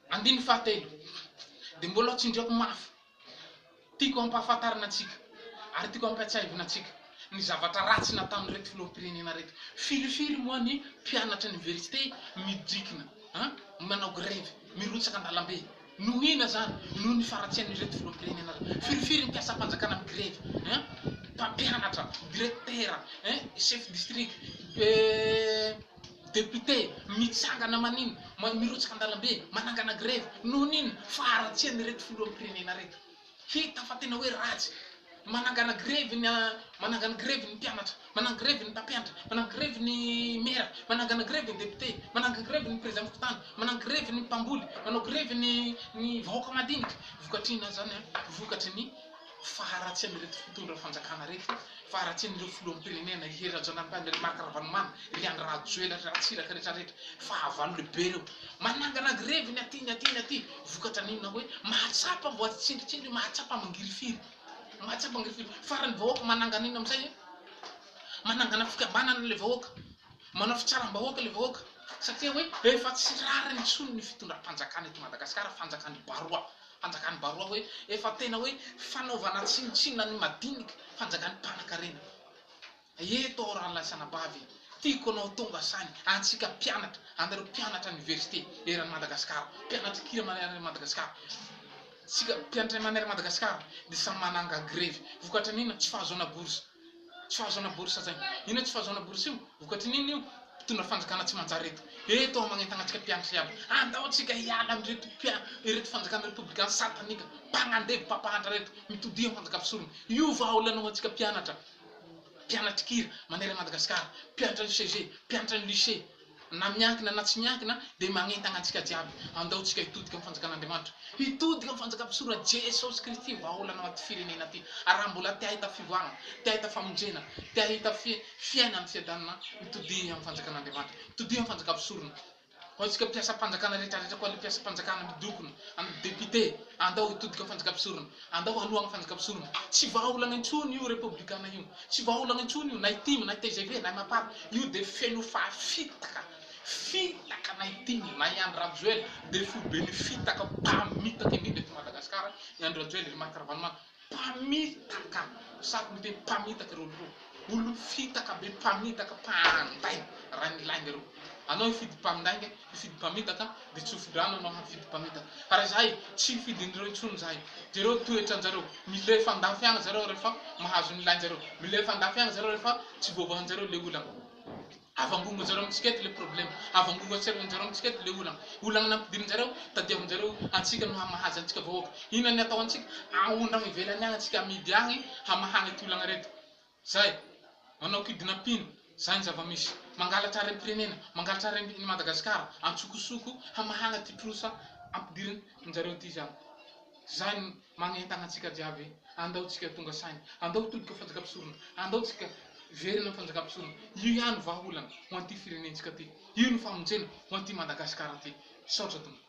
Andininy fahatelo, dia mbola ho tsindriako mafy, tiako hampahafantarina antsika ary tiako hampatsiahivina antsika ny zavatra ratsy nataon'ireto filoham-pirenena ireto. Firifiry moa ny mpianatra oniversite midrikina, an, manao grevy, mirotsaka an-dalambe. Noho inona izany? Noho ny faharatsian'ireto filoham-pirenena ireto. Firifiry ny mpiasam-panjakana migrevy, an, mpampianatra, direktera, an, chef district, Député, mitsangana manino, mirotsaka an-dalambe, manangana grève, noho ny inona? Faharatsian'ireto filoham-pirenena ireto. Hita fa tena hoe ratsy. Manangana grève ny manangana grève ny mpianatra, manangana grève ny mpampianatra, manangana grève ny maire, manangana grève ny député, manangana grève ny président fokontany, manangana grève ny mpamboly, manao grève ny ny vahoaka madinika. Vokatry inona izany an? Vokatry ny faharatsian'ireto mpitondra fanjakana ireto. Faharatsian'ireo filoham-pirenena, i Hery Rajaonarimampianina, ry Marc Ravalomanana, ry Andry Rajoelina, ry Ratsiraka rehetra rehetra, fahavalo lehibe ireo. Manangana grevy ny aty ny aty ny aty, vokatra n'inona hoe mahatsapa mbo tsindritsindry, mahatsapa mangirifiry, mahatsapa mangirifiry. Farany vahoaka manangana inona amin'izay e? Manangana fikambanana ilay vahoaka, manao fitsaram-bahoaka ilay vahoaka, satria hoe efa tsy rariny intsony ny fitondram-panjakana eto Madagasikara, fanjakan'ny baroa. Fanjakan'i Baroa hoe efa tena hoe fanaovana tsinontsinona ny madinika, fanjakan'ny mpanankarena. Eto aho rahalahy sy anabavy, tiako anao tonga saina, antsika mpianatra, anareo mpianatra oniversite eran'i Madagasikara, mpianatra kira manerana Madagasikara, tsika mpianatra manerana Madagasikara dia samy mananga grevy. Vokatry ny inona? Tsy fahazoana bourse. Tsy fahazoana bourse zay. Inona tsy fahazoana bourse io? Vokatry ny inona io? Mpitondra fanjakana tsy manjary eto. Eto aho magnentagna antsika mpianatra iaby. Andao tsika hiala amin'ireto mpia ireto fanjakana repoblikan satanika, mpagnandevo, mpampahantra reto. Mitodia amin'ny fanjaka mpisorona. Io vahaolana ho antsika mpianatra. Mpianatry kira manerana Madagasikara, mpianatra ny CG, mpianatra ny lycée. Na miankina na tsy miankina dia magnentagna antsika jiaby, andao tsika hitodika amin'ny fanjakan'Andriamanitra, hitodika amin'ny fanjakam-pisorona Jesosy Kristy vahaolana ho an'ity firenena ity, ary raha mbola te hahita fivoarana, te hahita famonjena, te hahita fiainana fiadanana, mitodia amin'ny fanjakan'Andriamanitra, mitodia amin'ny fanjakam-pisorona. Ho antsika mpiasam-panjakana rehetra rehetra koa, le mpiasam-panjakana midokona, amin'ny député, andao hitodika amin'ny fanjakam-pisorona, andao hanohagna fanjakam-pisorona. Tsy vahaolagna intsony io repoblikana io. Tsy vahaolagna intsony io, na i tim, na i tgv, na i mapar, io dia feno fahafitaka, fitaka na i tim, na i Andry Rajoel dia foiben'ny fitaka mpamitaka indrindra eto Madagascar, i Andry Rajoel, ry Marc Ravalomanana, mpamitaka, sako miteny mpamitaka ireo olo ireo, olo fitaka be mpamitaka, mpandainga, rainilainga ireo, anao hifidy mpandainga, hifidy mpamitaka dia tsofi-drano anao hafidy mpamitaka, fa raha izahay tsy hifidy an'ireo intsony izahay, jereo toetran-jareo, milefa andafy agny zareo rehefa mahazo ny ilain-jareo, milefa andafy agny zareo rehefa tsy voavahan-jareo le olagna, avangongon-jareo amintsika eto le problème, avangongon-jareo amintsika eto le olagna, olagna nampidirin-jareo tadiavin-jareo antsika no hamahaza antsika vahoaka, inona ny atao antsika, aondragno ivelany agny antsika amidy agny hamahagna ity olagna reto. Zay! Manao kidnapping, zay ny zava-misy. Mangalatra harem-pirenena, mangalatra harem ny Madagasikara antsokosoko hamahagna ty trosa ampidirin njareo ty zany. Zay ny magnentagna antsika jiaby, andao tsika tonga saina, andao hitodika fanjaka mpisorona, andao tsika hiverina am fanjaka mpisorona. Io ihany vahaolana ho an'ity firenentsika ty, io no famonjena ho an'ity Madagasikara ty. Misaotra tompoko.